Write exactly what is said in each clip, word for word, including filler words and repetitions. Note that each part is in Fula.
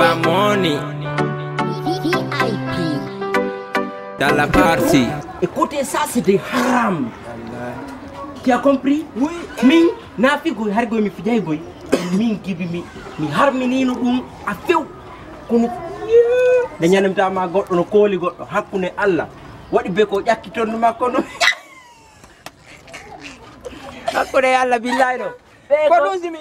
Bamoni. Dalla Parsi. Écoutez, ça c'est des haram. Tu as compris? Oui. Min, na figoy har goy mi fijay goy. Min gibi mi, mi harminino ɗum a few. Kono nde ñanamta ma goɗɗo no kooli goɗɗo hakkunde Allah. Waɗi be ko ƴakki tondu makko no. Hakkunde Allah billahi no. Ko ɗum simi.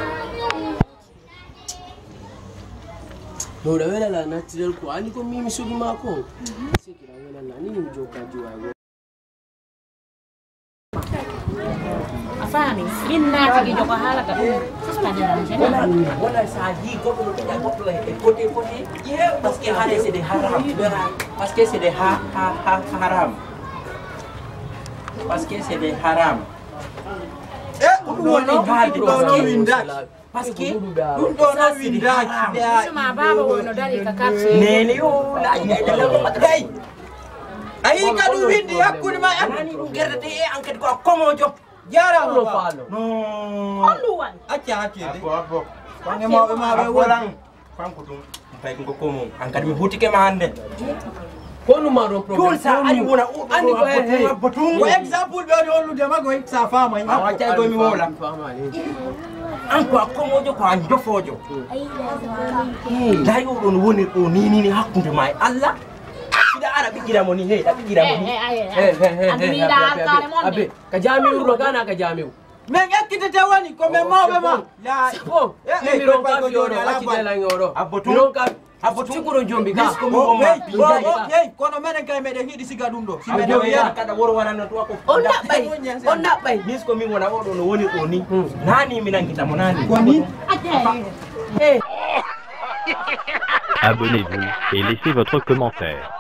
Mawɗa welala naturel ko andi ko mimi sugi ma ko. Sikira welala ni mi jokka jiwa. A faami? Min naatigi jogo haalata ɗum. Wona, wona sa yi goɗɗo no ɓiɗa goɗɗo e, e côté, côté. Parce que haare c'est des haram. Parce que c'est des ha, ha, ha, haram. Parce que c'est des haram. Eh, ko ɗum woni haalde ɗo no winda. Parce que ɗum ɗo no winda. Suma baaba o no dari ka quartier. Nene o la ilaha illallah. Hey. Ayi ka ɗum windi hakkunde ma an. Nani ɗum gerdete e enquête ko a komojo. Jarama. No faalo. No. Holluwan. Acca hakkede. Abbo, abbo. Kange mawɓe ma ɓe woni. Kanko ɗum. Tawi ko komo. An kadi mi hutike ma hande. Ko ɗum ma ɗon problème. Ɗum sa ari wona o andi ko he he. Ko exemple ɓe woni hollude ma koy sa faama. A waccay koy mi wola. An ko a komojo ko a jofojo. Tawi o ɗon woni o ni ni ni hakkunde ma e Allah. Ida ara ɓigira mo ni he, da ɓigira mo ni. He he he. He he he. Andi mi da alkare mon. Abe, ka jami'u ro gana ka jami'u. Min ekkitete woni ko min mawɓe ma. Bon. Min mi ronka fiyo ɗo, accite lange o ɗo. Abbo tun. Mi ronka. Abbo tun. Cikkuɗo jombi ka. Mis ko mi woma. Hey, kono menen kay meɗen yiɗi siga ɗum ɗo. Si meɗen yiɗi kada woro warano to ko. On ɗaɓɓay. On ɗaɓɓay. Mis ko mi wona o ɗo no woni o ni. Nani mi nangita mo nani. Ko ni? Eh. Abonnez-vous et laissez votre commentaire.